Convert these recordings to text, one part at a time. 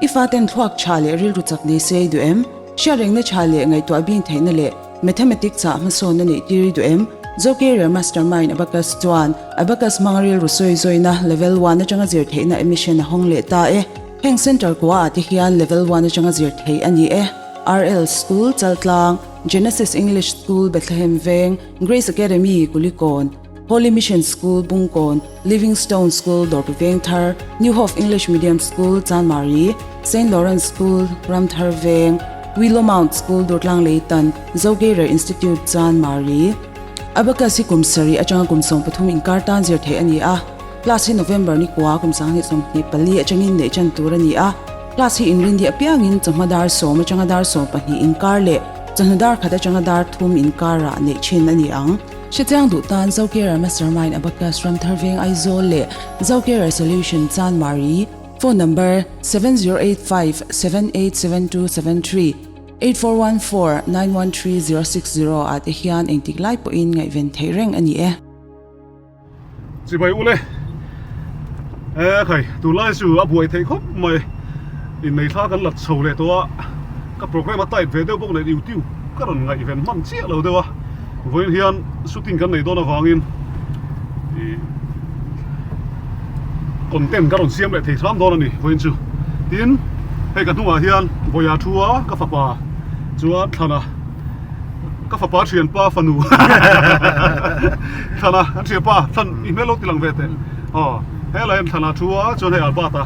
I faten thluak tha leh rilru chak nei se i duh em? Hriatrengna tha leh ngaihtuah bing theihna leh Mathematics ah hmasawnna neih tir i duh em? Zocareer Mastermind Abacus chuan Abacus hmanga rilru sawi zawina Level One atanga zir theihna admission a hawng leh ta e. Heng Centre kua ah te hian Level One atanga zir theih a ni e. RL School, Chaltlang, Genesis English School, Bethlehem Veng, Grace Academy, Kulikawn, Holy Mission School, Bungkawn, Living Stone School, Dawrpi Vengthar, New Hope English Medium School, Chanmari, Saint Lawrence School, Ramthar Veng, Willow Mount School, Durtlang Leitan, Zogerer Institute, Chanmari. Abacus hi kum sarih atanga kum 13 inkar tan zir theih a ni a. Class hi November ni kua kum 2024 atangin neih tan tur a ni a. Class hi inrindi apiangin chawhma dar sawm atanga dar 12 inkar leh chawhnu dar khat atanga dar thum inkarah neih thin a ni ang. Hrechiang duh tan Zocarer Mastermind Abacus Ramthar Veng Aizawl leh Zocarer Solution Chanmari, Phone number, 7085 787273, 8414 913 060 ah te hian engtik lai pawhin ngaihven theih reng a ni e. Chibai ule e khai tunlai chu a buai theih khawp mai innei thla kan lat chho leh tawh a ka program a tight ve deuh bawk nen youtube ka rawn ngaihven hman chiah lo deuh a vawiin hian shooting kan nei dawn avangin ih content ka rawn siam leh thei hram dawn a ni vawiin chu tin hei ka hnungah hian vawiah thu a ka fapa chuan thlana Ka fapa thianpa fanu Thlana an thianpa thlan i hmel lo ti lang ve teh aw helai hian Thlana thu a chuan hei Albert a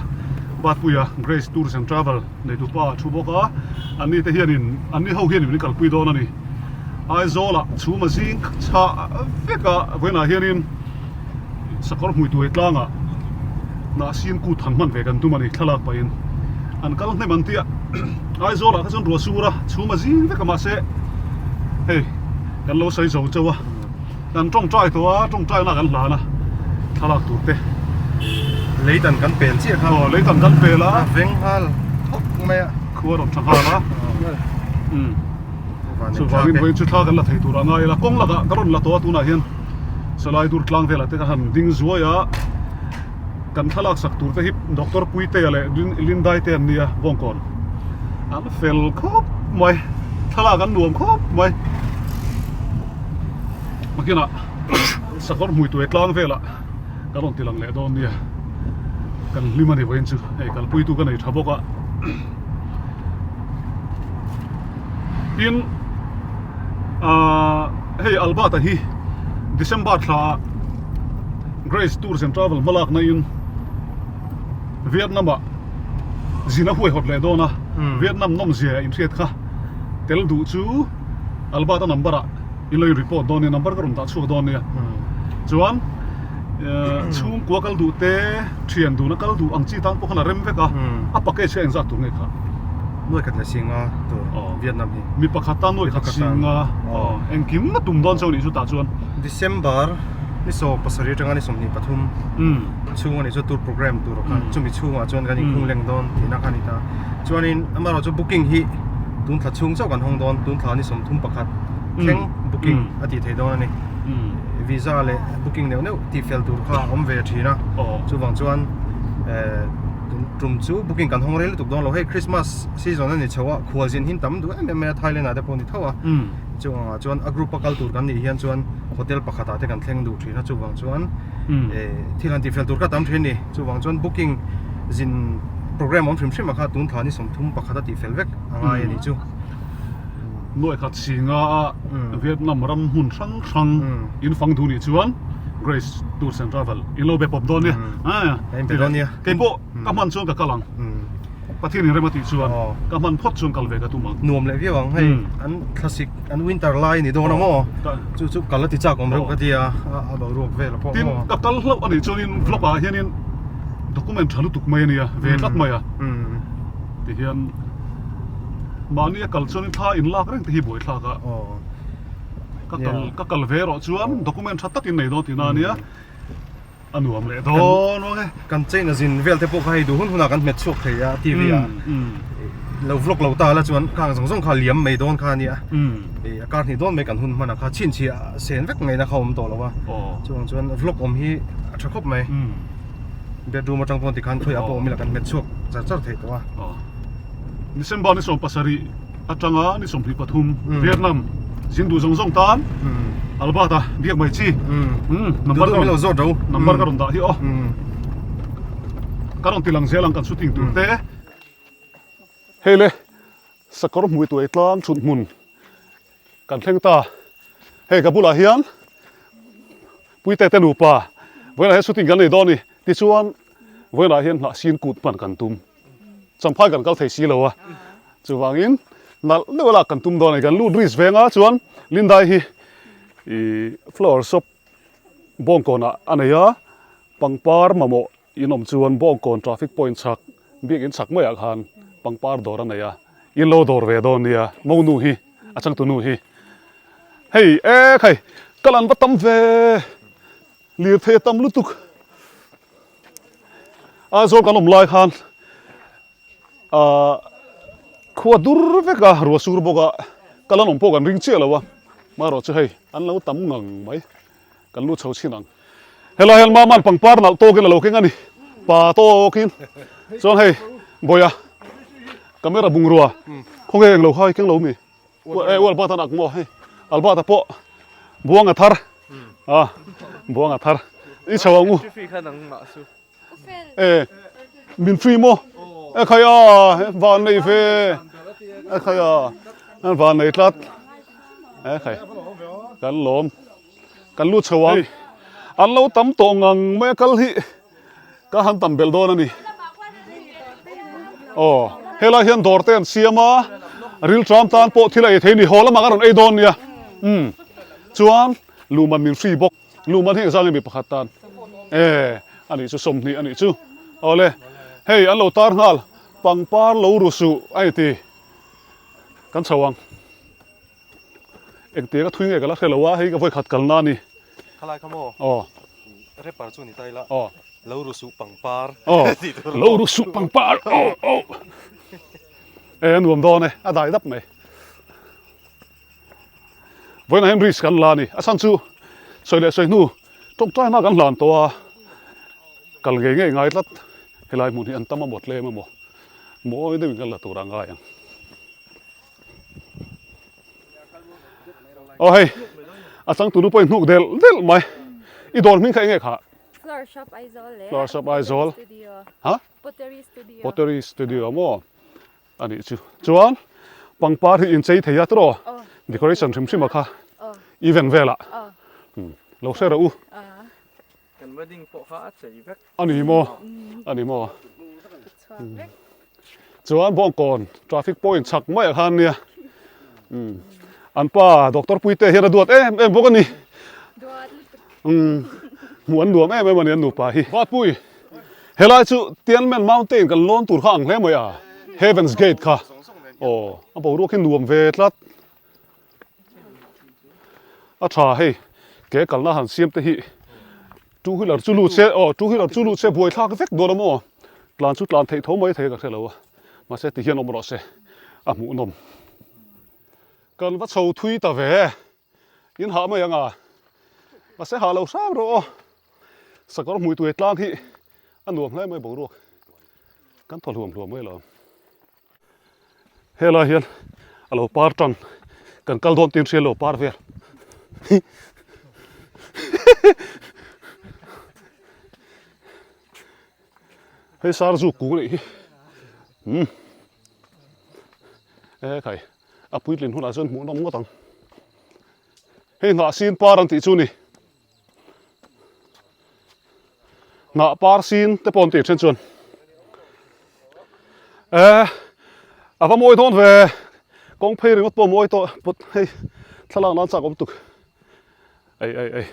Batpuia Grace Tours and Travel neitu pa a thu bawk a anni te hianin anni ho hianin min kalpui dawn a ni Aizawlah chhum a zing chhah vek a vawiinah hianin sakawr hmui tuai tlangah hnahsin kut han hman ve kan tum a ni thlalak pahin an kal hnem an tia Aizawlah kha chuan ruah sur a chhum a zing vek a mahse hei kan lo sawi zo chauh a kan tawngtai tawh a tawngtai na kan hlan a thlalak tur te leitan kan pel chiah kha aw leitan kan pel a veng nghal thawk mai a khua rawn tha nghal a um chuvangin vawiin chu thla kan la thei tur a ngai ila kawng lakah ka rawn la tawh a tunah hian Salai dur tlang velah te ka han ding zuai a, kan thlalak sak tur te hi Doctor Puitea leh Lindai te an nia Bawngkawn an fel khawp mai, thlalak an nuam khawp mai. Makinah sakawr hmui tuai tlang velah kan rawn ti lang leh dawn nia, kan hlim a ni vawiin chu hei kalpuitu ka nei tha bawk a. Tin. Ahh hei Albert-a hi December thla ah Grace Tours and Travel hmalak na in Vietnam ah zin a huaihawt leh dawn a, Vietnam nawm zia in hriat kha tel duh chu Albert-a number ah in lo in report dawn nia number ka rawn dah chhuak dawn nia chuan chhungkua kal duh te thian duhna kal duh ang chi tan pawh khan a rem vek a a package kha engzat tur nge kha? Nuai khat leh singa tur Vietnam hi. Mi pakhat tan nuai khat singa engkim a tum dawn chauh nih chu tah chuan. December ni 17 atanga ni 23 chhung a nih chu tour program tur kha chumi chhungah chuan kan inkhung leng dawn tihna kha a ni ta. Chuanin amaherawhchu booking hi tun thla chhung chauh kan hawng dawn tun thla ni 31 thleng booking a tih theih dawn a ni. Visa leh booking neuh neuh tih fel tur kha a awm ve thin a chuvang chuan Tum chu booking kan hawng rei lutuk dawn lo hei Christmas season a ni chho a khual zin hin tam duh em em mai a Thailand ah te pawh a ni tho a chung ah chuan a group a kal tur kan nih hian chuan hotel pakhat ah te kan thleng duh thin a chuvang chuan thil han tih fel tur kha tam thin a ni chuvang chuan booking zin program awm hrim hrim a kha tun thla ni 31 a tih fel vek a ngai a nih chu. Nuaih khat singa a Vietnam ram hmun hrang hrang in fang duh nih chuan Grace Tours and Travel in lo be pawp dawn nia. Kei pawh ka hman chuan ka kal ang. Pathian in rem a tih chuan ka hman phawt chuan kal ve ka tum ang. Nuam leh viau ang hei an thlasik an winter lai ni dawn a maw chu chu kal a ti chak awm reuh ka ti a a boruak vel a pawh maw. Tin ka kal hlauh a nih chuanin vlog ah hianin document tha lutuk mai a nia ve tlat mai a tihian mahni a kal chuanin thla in lak reng te hi buaithlak a. Ka kal ka kal ve erawh chuan document tha takin nei dawn tihna a nia, a nuam leh dawn vang e. Kan chain a zin vel te pawh kha hei duh hun hunah kan hmet chhuak thei a TV ah lo vlog lo ta la chuan khang zawng zawng kha liam mai dawn kha a nia, a kar hnih dawn mai kan hun hman ah kha chhinchhiah sen vek ngaihna kha a awm tawh lo a, chuvang chuan vlog awm hi a tha khawp mai. Bedroom atang pawn tikhan khawiah pawh awm ila kan hmet chhuak char char theih tawh a. Aw. December ni 17 atanga ni 23 Vietnam zin duh zawng zawng tan Albert-a biak mai chi. Number ka rawn zawt ro. Number ka rawn dah hi aw. Ka rawn ti lang zel ang kan shooting tur te. Hei le sakawr hmui tuai tlang thut hmun kan thleng ta. Hei ka bulah hian Puite te nupa vawiinah hian shooting kan nei dawn a ni. Tichuan vawiinah hian hnah sin kut hman kan tum. Champhai kan kal thei si lo a, chuvangin nalh deuh a lak kan tum dawn a ni. Kan lut risk veng a chuan Lindai hi ih flower shop Bawngkawnah a nei a, pangpar mamawh in awm chuan Bawngkawn traffic point chhak biakin chhak maiah khan pangpar dawr a nei a, in lo dawr ve dawn nia monu hi a changtu nu hi. Hei e khai ka lan va tam ve lirthei a tam lutuk. Aizawl kan awm lai khan ahh khua dur vek a ruah sur bawk a kal an awm pawh kan ring chiah lo a marawh chu hei an lo tam ngang mai kan lut chho chhin ang helai hian mama'n pangpar nalh tawkin a lo keng a ni pa tawkin chuan hei bawiha camera bungrua khawnge englo khai keng lo mi. E Albert an ak maw hei Albert a pawh buang a thar a buang a thar i chho ang u e min free maw e khai a van nei ve e khai a an van nei tlat e khai kan lawm kan lut chho ang an lo tam tawh ngang mai a kal hi Ka han tam belh dawn a ni. Aw, helai hian dawr te an siam a, rilṭam tan pawh thil a ei thei a ni. Haw lamah ka rawn ei dawn nia. Umm, chuan luhman min hri bawk. Luhman hi engzang nge mi pakhat tan? E, a nih chu 20 a nih chu. Awle, hei an lo tar nghal, pangpar lo ru suh a inti. Kan chho ang. Engtiang a thui nge ka la hre lo a, hei ka vawikhat kalna a ni. Khalai kha maw? Aw. Rapper chu ni ta ila. Aw. Lo ru suh pangpar. Aw. Lo ru suh pangpar. Aw aw. E a nuam dawn e, a dai dap mai. Vawiinah hian risk kan la a ni. A chhan chu sawi leh sawi hnu tawngtai hma kan hlan tawh a, kal ngei ngei ngai tlat. Helai hmun hi an tam amaw tlem amaw mawi deuhin kan la tur a ngai ang. Aw hei a changtu nu pawhin hnuk delh delh mai i dawr hming kha enge kha Flower shop Aizawl leh Flower shop Aizawl ha Pottery studio Pottery studio maw a nih chu chuan pangpar hi inchei thei a tiraw decoration hrim hrim a kha event velah lo hre rawh u Kan wedding pawh kha a chei vek. A ni maw? A ni maw? Chuan Bawngkawn traffic point chhak maiah khan nia. Umm an pa Doctor Puite hian a duat em em bawk a ni. Umm hmuh an nuam em em a ni an nupa hi. Vatpui helai chu Tianmen Mountain kan lawn tur kha ang hle mai a, Heaven's Gate kha. Aw a boruak hi nuam ve tlat. A tha hei ke kalna han siam te hi two wheeler chu lut se aw two wheeler chu lut se buai thlak vek dawn a maw tlan chu tlan theih tho mai thei ka hre lo a mahse ti hian awm rawh se a hmuh nawm kan va chho thui ta ve in hah mai ang a mahse hah lo hram rawh aw sakawr hmui tuai tlang hi a nuam hle mai boruak kan thaw hluam hluam mai lo. Helai hian a lo par tan kan kal dawn tin hria lo par vel hei sar zu kung anih hi umm e khai a puitlin hunah chuan hmuh nawm ngawt ang hei nghah sin par an tih chu ni. Hnah par sin te pawh an tih then chuan eh a va mawi dawn ve kawng phei ringawt pawh a mawi tawh pawt hei thlalak nan chak awm tuk ei ei ei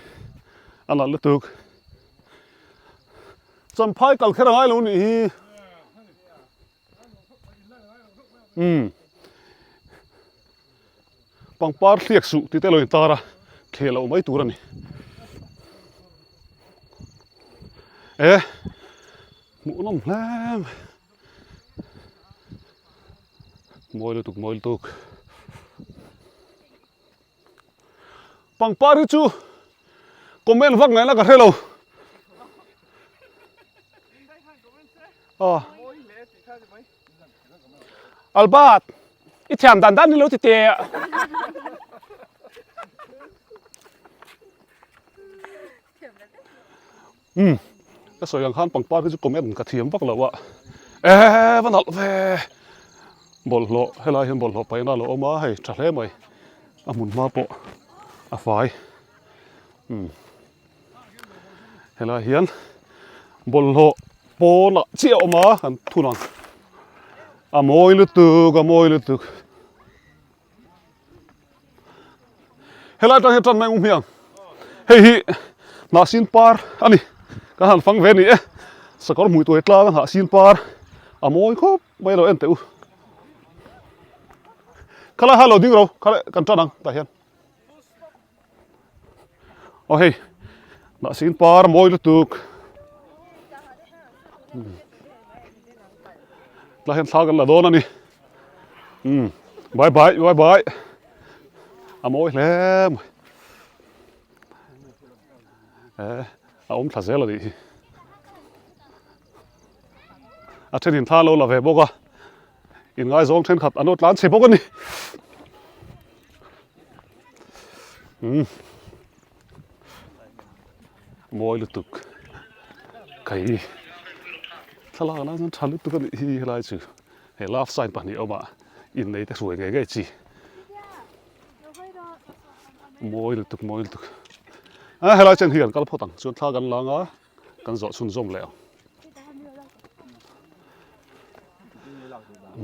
a nalh lutuk champhai kal kher a ngai lo nih hi. Umm pangpar thliak suh tih te lo intar a thleh loh mai tur a ni e hmuh nawm hle mai mawi lutuk mawi lutuk pangpar hi chu comment vak ngaihna ka hre lo. Aw. Albert, i thiam dan dan ni lo ti teh. Umm, ka sawi ang khan pangpar hi chu comment ka thiam vak lo a. Eee, va nalh ve. Bawlhhlawh, helai hian bawlhhlawh paihna a lo awm a, hei tha hle mai. A hmun hma pawh a fai. Umm. Helai hian bawlhhlawh pawnah chiah a awm a kan thun ang a mawi lutuk a mawi lutuk helai atang hian tan mai ung hmiang hei hi hnahsin par a ni kan han fang ve a ni e sakawr hmui tuai tlang a hnahsin par a mawi khawp mai lo en teh u khalai ha lo ding ro khalai kan tan ang tah hian. Aw hei hnahsin par mawi lutuk tlai hian thla kan la dawn a ni umm bye bye bye bye a mawi hle mai eh a awm thla zel a nih hi a thenin thla lo la ve bawk a inngaizawng thenkhat an lo tlan chhe bawk a ni. Umm mawi lutuk kai thlalak ah chuan tha lutuk a nih hi helai chu he love sign pahnih awm ah innei te hruai ngei ngei chi mawi lutuk mawi lutuk a helai chen hi kan kal phawt ang chuan thla kan lang a kan zawh chhunzawm leh ang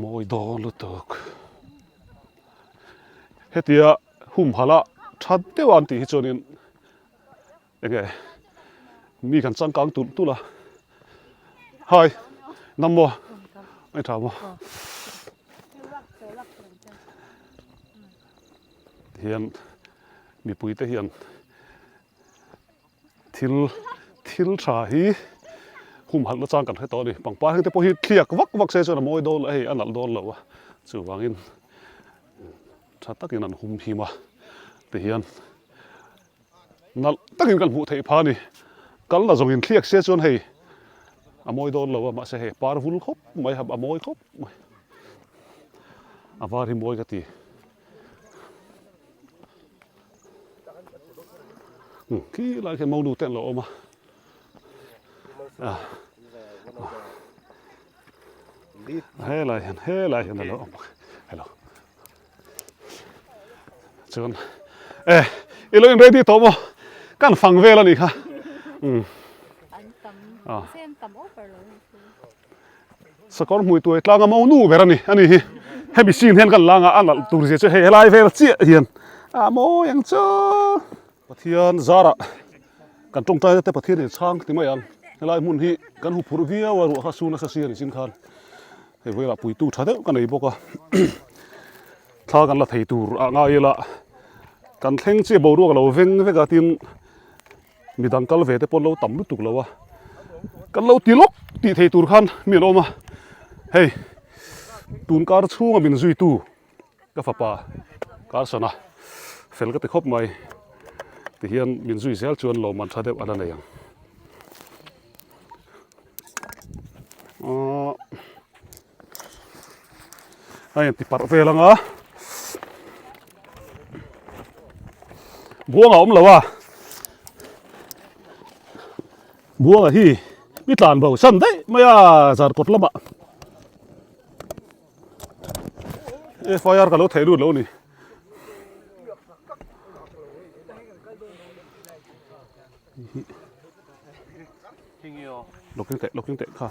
mawi dawn lutuk. Hetia humhalh a tha deuh a an tih hi chuanin enge mi kan changkang tulh tulh a hai nam maw ai tha maw hian mipui te hian Thil thil tha hi humhalh na chang kan hre tawh a ni. Pangpar heng te pawh hi thliak vak vak se chuan a mawi dawn lo a hei a nalh dawn lo a. Chuvangin tha takin an hum him a tihian nalh takin kan hmuh theih phah a ni. Kal la zawngin thliak se chuan hei a mawi dawn lo a mahse hei par vul khawp mai a mawi khawp mai. A var hi mawi ka ti. Khi lai khian monu te an lo awm a helai hian helai hian a lo awm hello chuan e i lo in ready tawh maw kan fang vel a nih kha um Sakawr hmui tuai tlanga monu ber a ni a ni hi hemi scene hian kan lang a a nalh tur zia chu hei helai vel chiah hian a mawi ang chu Pathian zarah kan tawngtai na te Pathian in chhang ti mai ang helai hmun hi kan hu phurh viau a ruah kha su nasa si a ni chin khan hei velah puitu tha deuh ka nei bawk a thla kan la thei tur ah ngai ila kan thleng chiah boruak a lo veng vek a tin. Midang kal ve te pawh an lo tam lutuk lo a, kan lo ti lawk tih thei tur khan mi an awm a, hei tun kar chhunga min zuitu ka fapa Carson a fel ka ti khawp mai tihian min zui zel chuan lawmman tha deuh a la nei ang. Ahh. A inti parh vel ang a buanga awm lo a buanga hi mi tlan bo san daih mai a zar kawt lamah FIR ka lo theih lut lo ni. Lawk teh lawk teh kha.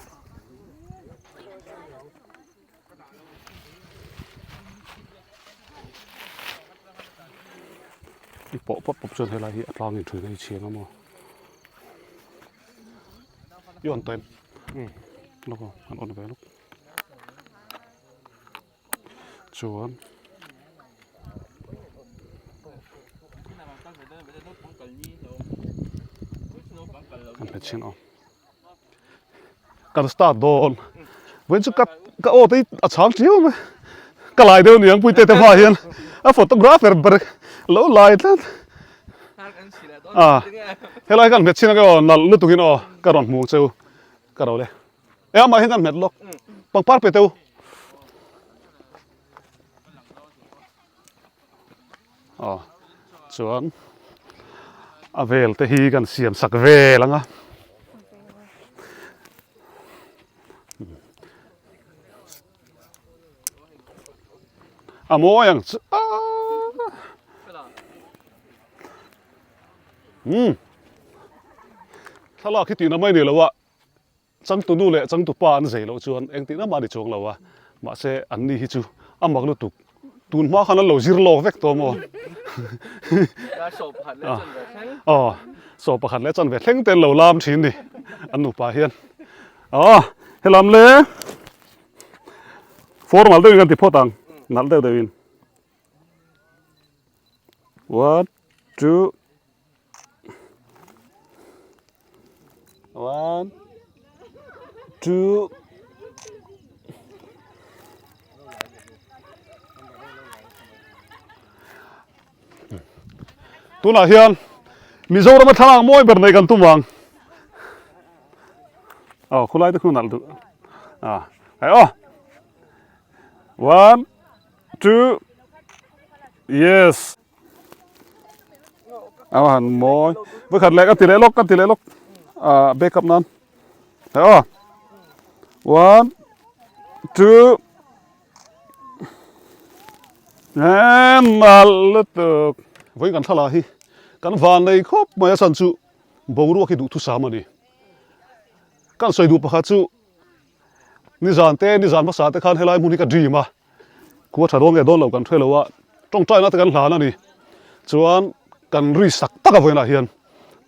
I pawh pawp pawp chuan helai hi a tlangin ṭhuina hi chhiang a maw. I on tawh em? Lawk aw an on ve lawk. Chuan kan hmet chin awm kan start dawn vawiin chu ka ka aw te hi a chhang chiau mai ka lai deuh aniang puite te hmaah hian a photographer ber lo lai tlat a helai kan hmet chin ang e aw nalh lutuk in aw ka rawn hmu ang che u ka ro le. E amah hian kan hmet lawk. Pangpar pe teu. Aw chuan a vel te hi kan siam sak vel ang a. A mawi ang chu Umm thlalak hi tihna mai ni lo a changtu nu leh changtu pa an zei loh chuan engtihna mah a ni chuang lo a mahse an ni hi chu a mak lutuk tun hma khan an lo zir lawk vek tawh maw aw saw pakhat leh chanve thleng te an lo lam thin ni an nupa hian aw helam le formal deuhin kan ti phawt ang nalh deuh deuhin one two one two tunah hian Mizoram a thlalak mawi ber nei kan tum ang aw khulai te khu nalh duh a hei aw one two yes A han mawi vawikhat leh ka ti leh lawk ka ti leh lawk ah backup nan hei aw one two emm nalh lutuk vawiin kan thlalak hi kan van nei khawp mai a chhan chu boruak hi duhthusam a ni kan sawi duh pakhat chu nizan te nizan hmasa te khan helai hmun hi ka dream a. Khua tha dawn nge dawn lo kan hre lo a, tawngtaina te kan hlan a ni. Chuan kan ri sak tak a vawiinah hian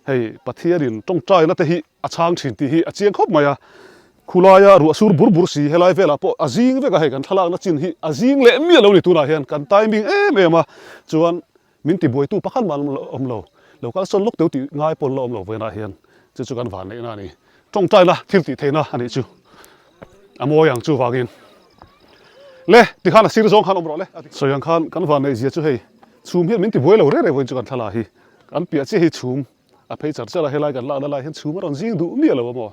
hei Pathianin tawngtaina te hi a chhang thin tih hi a chiang khawp mai a. Khulaia ruah sur bur bur si helai velah pawh a zing vek a, hei kan thlalakna chin hi a zing leh miah lo ni tunah hian kan timing em em a. Chuan Min ti buaitu pakhat mah an awm lo, lo kal sawn lawk teuh tih ngai pawh an la awm lo vawiinah hian chu chu kan van neihna a ni. Tawngtaina thil tih theihna a nih chu a mawi ang chuvangin le tikhan a sir zawng khan awm rawh le a ti. Sawi ang khan kan van neih zia chu hei chhum hian min ti buai lo reng reng vawiin chu kan thla la hi kan piah chiah hi chhum a phei char char a, helai kan lakna lai hian chhum a rawn zing duh miah lo a maw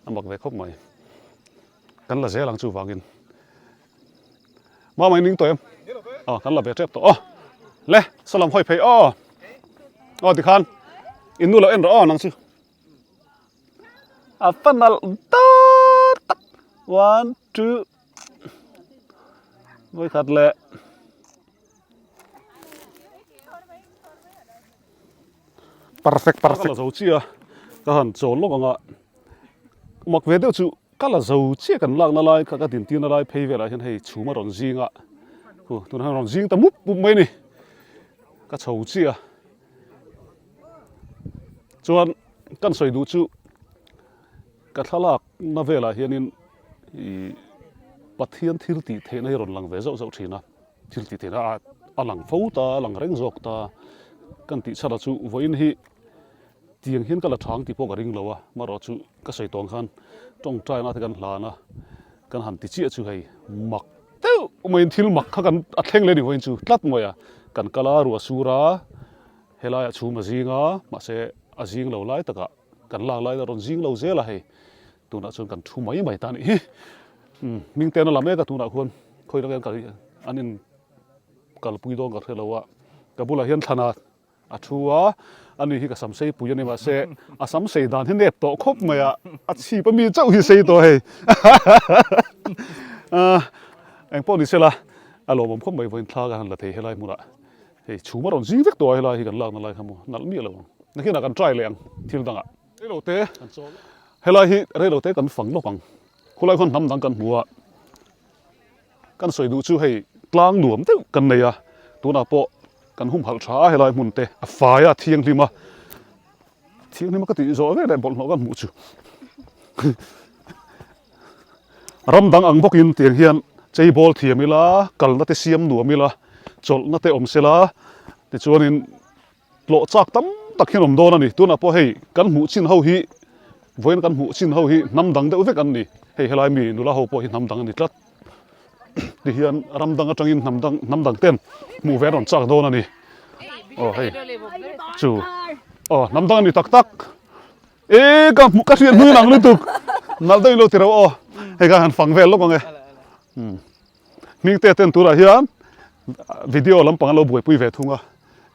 a mak ve khawp mai. Kan la zel ang chuvangin Mama in ring tawh em? Aw kan la ve tep tawh aw. Le salam hawi phei aw. Aw tikhan in nu lo en rawh aw nang chu. A fanal dawt tak. One two Vawikhat leh Perfect perfect. Ka la zo chiah a ka han chawl lawk ang a mak ve deuh chu Ka la zo chiah kan lakna lai kha ka dintirna lai phei velah hian hei chhum a rawn zing a, hu tunah hian a rawn zing ta mup mup mai a ni, ka chho chiah a, chuan kan sawi duh chu ka thlalakna velah hianin ih Pathian thil tih theihna hi a rawn lang ve zauh zauh thin a, thil tih theihna a a lang fo ta a lang reng zawk ta kan tih chhan ah chu vawiin hi. Tiang hian ka la thang tih pawh ka ring lo a, marawh chu ka sawi tawng khan tawngtaina te kan hlan a, kan han ti chiah chu hei mak deuh maiin thil mak kha kan a thleng leh ni vawiin chu tlat mai a, kan kal a ruah sur a, helaiah chhum a zing a, mahse a zing lo lai takah kan lak lai a rawn zing lo zel a hei tunah chuan kan thu mai mai ta a nih hi, umm hming ten a la mek a tunah khuan khawi lak hian an in kalpui dawn ka hre lo a, ka bulah hian thlan a. A thu a, ani hi ka sam sei pui a ni mahse a sam sei dan hi nep tawh khawp mai a, a chhip a mi chauh hi sei tawh hei. Eng pawh ni sela a lawmawm khawp mai vawiin thla ka han la thei helai hmunah hei chhum a rawn zing vek tawh a helai hi kan lakna lai kha maw nalh miah lo ang. Nakinah kan try leh ang thil dangah. Reilote helai hi reilote kan fang lawk ang khulai khuan hnam dang kan hmu a. Kan sawi duh chu hei tlang nuam deuh kan nei a, tunah pawh kan humhalh tha a helai hmun te a fai a thianghlim a, thianghlim a ka tih zawh vek leh bawlhhlawh kan hmuh chu ram dang ang bawkin tiang hian chei bawl thiam ila kalna te siam nuam ila chawlhna te awm sela tichuanin Tlawh chak tam tak hian awm dawn a ni. Tunah pawh hei kan hmuh chin ho hi vawiin kan hmuh chin ho hi hnam dang deuh vek an ni. Hei helai mi nula ho pawh hi hnam dang a ni tlat. Ti hian ram dang atangin hnam dang hnam dang ten hmuh ve an rawn chak dawn a ni. Aw hei chu aw hnam dang a ni tak tak. E ka hmuh ka hriat hnu nang lutuk. Nalh deuhin lo ti reuh aw. Hei ka han fang vel lawk ang e. Hming te ten turah hian video lampang an lo buaipui ve thung a.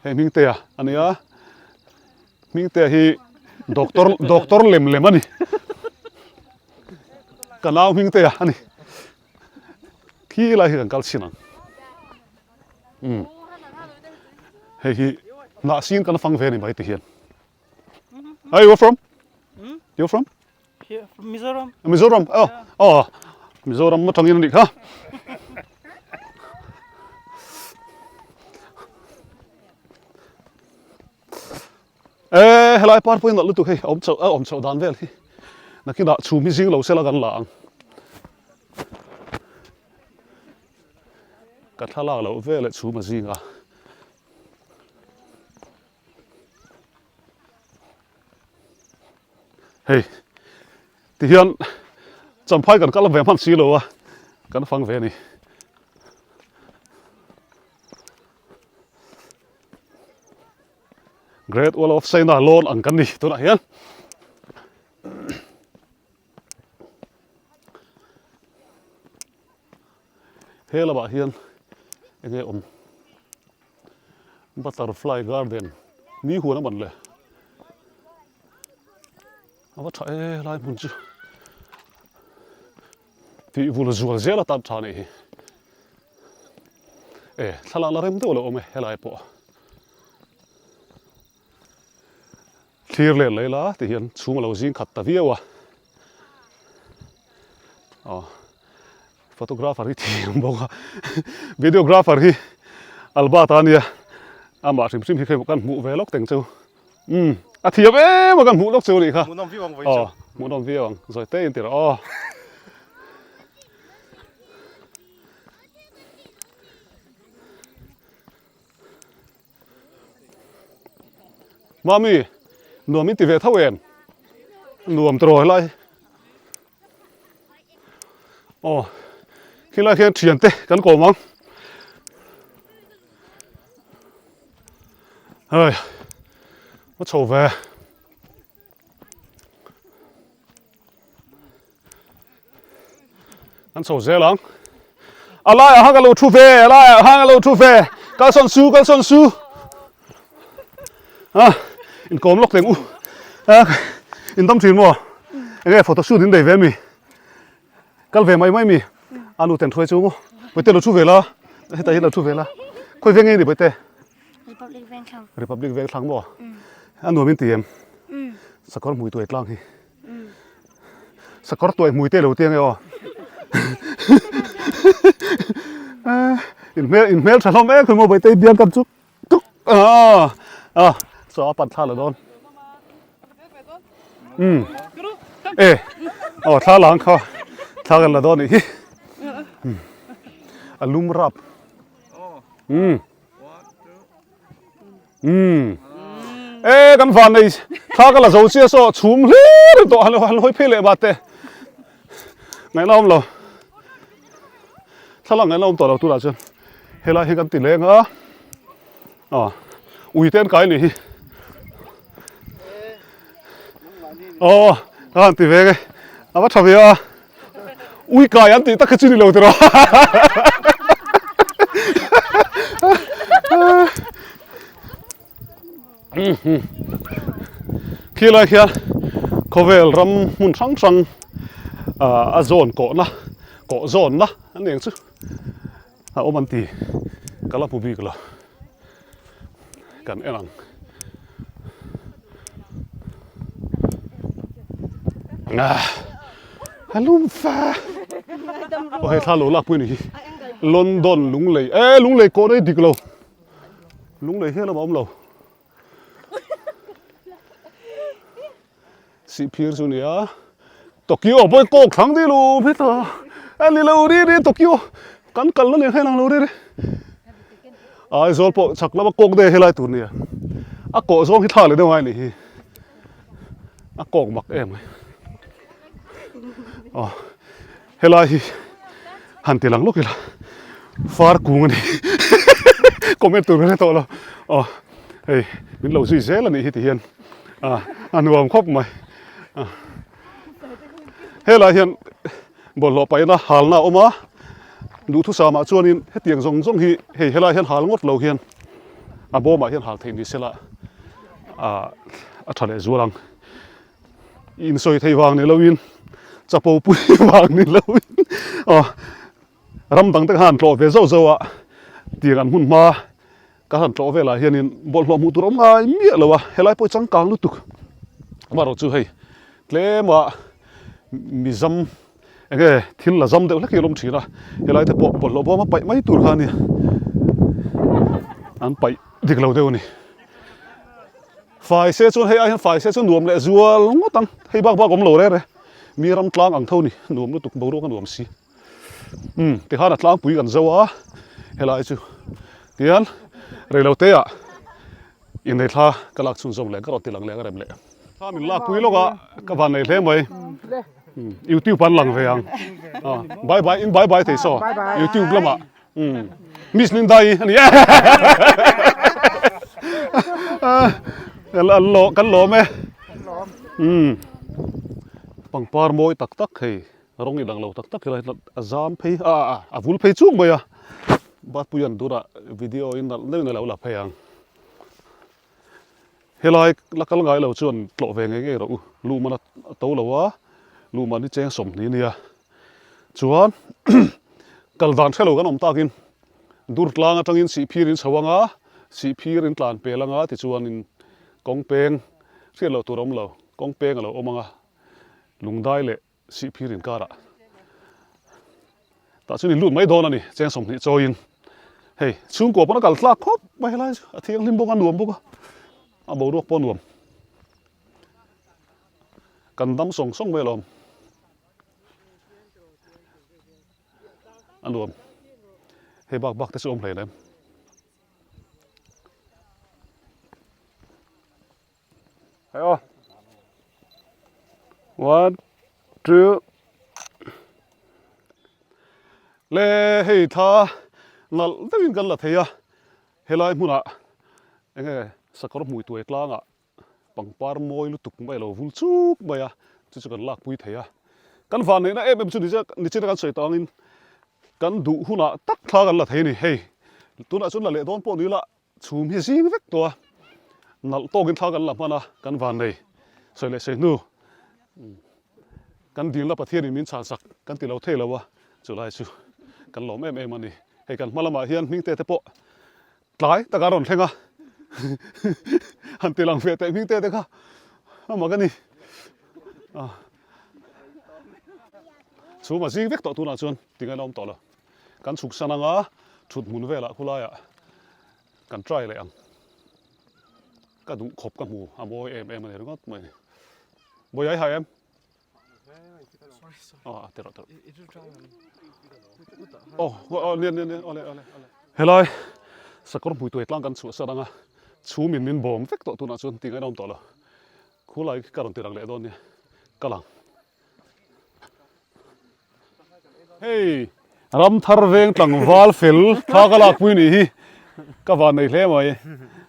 Hei Hmingtea a nia. Hmingtea hi doctor doctor lem lem a ni. Ka nau Hmingtea a ni. Khi lai hi kan kal chhin ang. Umm. Hei hi hnah sin kan fang ve a ni mai ti hian. Hey, you from? Hmm? You from? Here, from Mizoram. Mizoram. Oh, yeah. oh. Mizoram atangin anih kha. Eh, helai par pawhin nalh lutuk hei, a awm chhoh a awm chhoh dan vel hi. Nakinah chhum hi zing lo sela kan la ang. Ka thlalak loh vel leh chhum a zing a. Hei tihian champhai kan kal ve hman si lo a kan fang ve a ni. Great Wall of China lawn ang kan ni tunah hian. He lamah hian enge awm butterfly garden ni huan a man le a va tha e helai hmun chu tih vul zual zel atan tha anih hi e thlalak la rem deuh a lo awm e helai pawh. Thlir let leh ila ti hian chhung a lo zing khat ta viau a, aw photographer hi thiam bawk a, videographer hi Albert a nia amah hrim hrim hi kha kan hmuh ve lawk teng chu umm a thiam em a kan hmuh lawk chu anih kha Hmuhnawm viau ang vawi chu. Aw hmuhnawm viau ang zawi te in ti rawh aw. Mami, nuam in ti ve tho em? Nuam tawh helai. Aw, khilai khian thian te kan kawm ang. Hei, a chho ve. An chho zel ang. A laiah hang a lo thu ve, a laiah hang a lo thu ve. Kalsawn su, kalsawn su. A, inkawm lawk teng u. A, in dam thin maw? Enge photo shoot in nei ve mi? Kal ve mai mai mi? A nu ten thuai chu maw? Bawihte lo thu ve la. Hetah hian lo thu ve la. Khawi veng nge ni Bawihte? Republic Vengthlang. Republic Vengthlang maw? A nuam in ti em? Sakawr hmui tuai tlang hi. Sakawr tuai hmui te lo ti ange aw. In hmel in hmel tha hlawm em khawi maw Bawihtei biang kan chuk tuk a a chaw a pan thla la dawn. Um e aw thla lang kha thla kan la dawn nih hi. A lum rap. Um. Umm. E kan van nei thla ka la zo chiah saw chhum hlir tawh han han hawi phei leh bat te. Ngaihna awm lo. Thla lang ngaihna awm tawh lo tunah chuan helai hi kan ti leng a. A ui te an kai nih hi. Aw ka han ti ve nge. A va tha ve a. Ui kai an tih tak kha chu ni lo tiraw. Khi lai khian khawvel ram hmun hrang hrang a zawn kawhna kawh zawnna an ni ang chu a awm an ti ka la hmu bik lo kan en ang. A lum fa aw hei thla lo lak pui ni hi London lunglei e lunglei kawh rei dik lo lunglei hian a awm lo Sihphir chu nia Tokyo pawh hi kawk thlang dih lo heta a ni lo ri ri Tokyo kan kal na nen kha inang lo ri ri Aizawl pawh chhak lama kawk daih helai tur nia a kawh zawng hi thla leh deuh ngai nih hi a kawk mak em mai aw helai hi han ti lang lawk ila far kung a ni comment tur ka hre tawh lo aw hei min lo zui zel a nih hi ti hian a a nuam khawp mai a helai hian bawlhhlawh paihna halna a awm a duhthusam ah chuanin hetiang zawng zawng hi hei helai hian hal ngawt lo hian. A bawmah hian hal theih ni sela ah a tha leh zual ang. Insawi thei vang ni loin chapo pui vang ni loin aw ram dang te khan tlawh ve zauh zauh a tiang an hmun hma ka han tlawh velah hianin bawlhhlawh hmuh tur a awm ngai miah lo a helai pawh hi changkang lutuk amaherawh chu hei tlema mizam enge thil la zam deuh hlek hi a awm thin a helai te pawh bawlhhlawh bawm a paih mai tur kha a nia an paih dik lo deuh a ni. Fai se chuan hei ai hian fai se chu nuam leh zual ngawt ang, hei bak bak awm lo rere, mi ram tlang ang tho ni, nuam lutuk boruak a nuam si. Umm tikhan a tlangpui kan zo a, helai chu tihian reilote ah innei thla ka lak chhunzawm leh ka rawn ti lang leh ka rem leh. Thla min lakpui lawk a, ka van nei hle mai, youtube an lang ve ang, bye bye in bye bye thei saw youtube lamah. Umm Miss Linda-i a ni e kan lawm e umm pangpar mawi tak tak hei rawng inang lo tak tak helai a zam phei a a a vul phei chuk mai a Batpuia'n tunah video in nalh deuhin a lo la phei ang helai la kal ngai lo chuan tlawh ve ngei ngei rawh u luhman a to lo a luhman hi cheng 20 nia. Chuan kal dan hrelo kan awm takin dur tlang atangin sihphir in chho anga, sihphir in tlan pel anga tichuanin kawng peng hriat loh tur a awm lo, kawng peng a lo awm anga lungdai leh sihphir inkarah tah chuan in lut mai dawn a ni cheng 20 chawiin hei chhungkua pawn a kal tlak khawp mai helai chu a thianghlim bawk a nuam bawk a, a boruak pawh a nuam kan dam sawng sawng mai alawm. A nuam. Hei bak bak te chu awm hlei lem. Hei aw. One, two. Le hei tha nalh deuhin kan la thei a. Helai hmunah enge sakawr hmui tuai tlangah Pangpar mawi lutuk mai a lo vul chuk mai a, chu chu kan lakpui thei a. Kan vanneihna em em chu ni nichin a kan sawi tangin kan duh hunah tak thla kan la thei a ni. Hei tunah chuan la leh dawn pawh ni ila chhum hi zing vek tawh a, nalh tawkin thla kan la hman a, kan vannei sawi leh sawi hnu kan dilna Pathianin min chhansak kan ti lo thei lo a, chulai chu kan lawm em em a ni. Hei kan hma lamah hian hmingte te pawh Tlai tak a rawn thleng a, han ti lang ve teh hming te te kha a mak a ni. Chhum a zing vek tawh tunah chuan tinge la awm tawh lo. Kan chhuk san anga thut hmun velah khulaiah kan try leh ang. Ka duh khawp ka hmu a mawi em em a ni ringawt mai. Bawiai hai em? Helai sakawr hmui tuai tlang kan chhuah sat anga chhum in min bawm vek tawh tunah chuan tingaihna awm tawh lo khulai ka rawn ti rang leh dawn nia ka lang. Hei Ramthar veng tlangval fel thla ka lakpui nih hi ka van nei hle mai.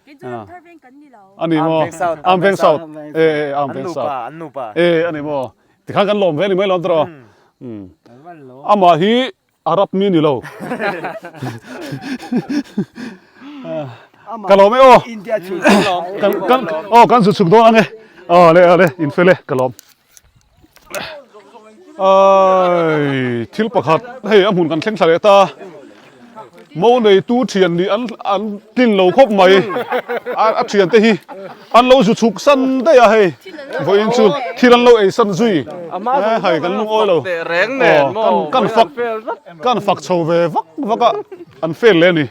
Kei chu Ramthar veng kan ni lo. A ni maw? Am veng south. E e am veng south. An nupa. E a ni maw? Tikhan kan lawm ve ni mai lawm tawh. Amah hi Arab mi ni lo. Ka lawm e aw. India chhung kan kan aw kan zu chhuk dawn ange. Aw le le in fel e ka lawm. Ai thil pakhat hei a hmun kan thleng thla leh ta mo neitu thian nih an an tlin lo khawp mai a thian te hi an lo zu chhuk san daih a hei vawiin chu thil an lo ei san zui hei kan lungawi lo kan fak kan fak chho ve vak vak a an fail leh a ni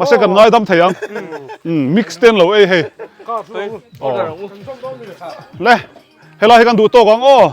mahse kan ngaidam thei ang mix te an lo ei hei le. Helai hi kan duh tawk ang aw.